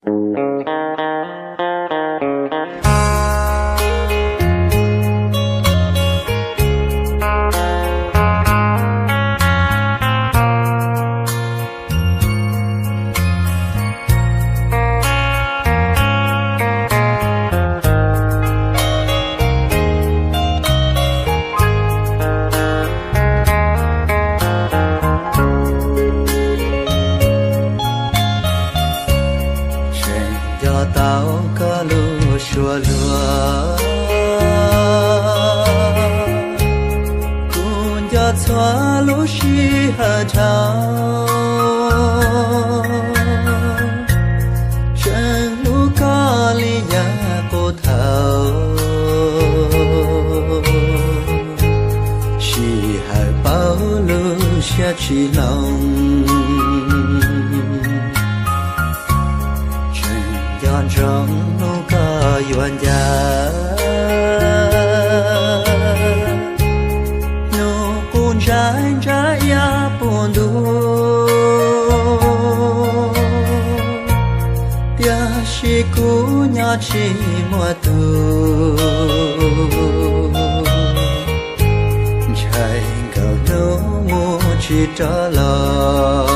Tseem nco tau koj lub suab luag, kuv nco txhua lub sij hawm dhau, tseem hlub koj li yav qub thaum, sij hawm paub lub siab tsis hloov. Tseem nco ntsoov hnub koj yuav ncaim, hnub qub ntsaib ntsa iab puv ntuj, tiam sis kuv nyob tsis muaj tus, ntshai nkawm hnub mus tsis rov los.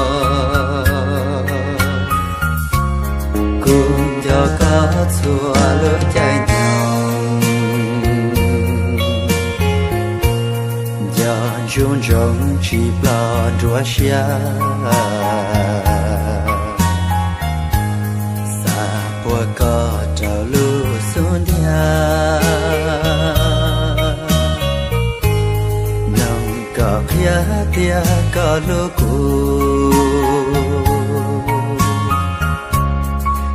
Kuv nco koj txhua lub caij nyoog, nco ntsoov ntsoov tsis ploj nruab siab, xav puag koj rau lub xub ntiag, noog koj qhia tias koj hlub kuv.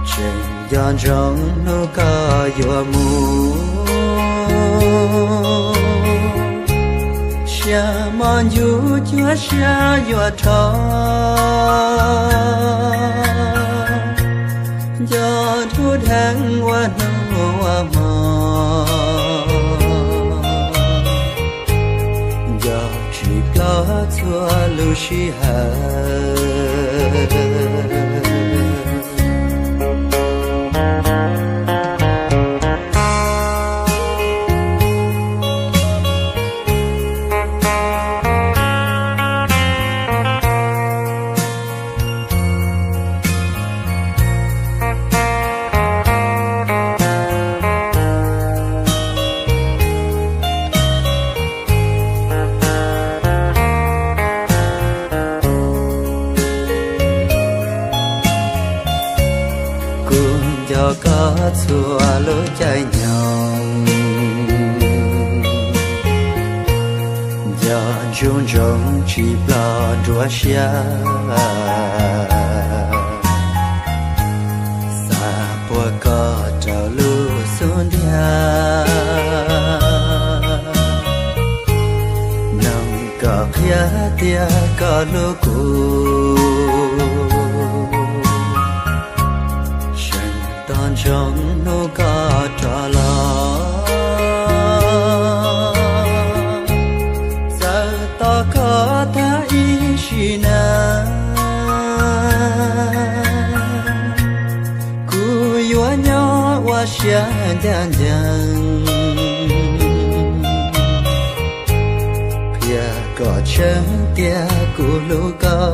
Tseem nco ntsoov hnub koj yuav mus, siab mos ncuj cuag siab yuav rho, nco dub dheev ua hnub ua hmo, nco tsis ploj txhua lub sij hawm. Kuv nco koj txhua lub caij nyoog, nco ntsoov ntsoov tsis ploj nruab siab, xav puag koj rau lub xub ntiag, noog koj qhia tias koj hlub kuv. Tseem tos ntsoov hnub koj rov los, txawm tos koj tag ib sim neej, kuv yuav nyob ua siab ncaj ncees, qhia kom tseeb tias kuv hlub koj.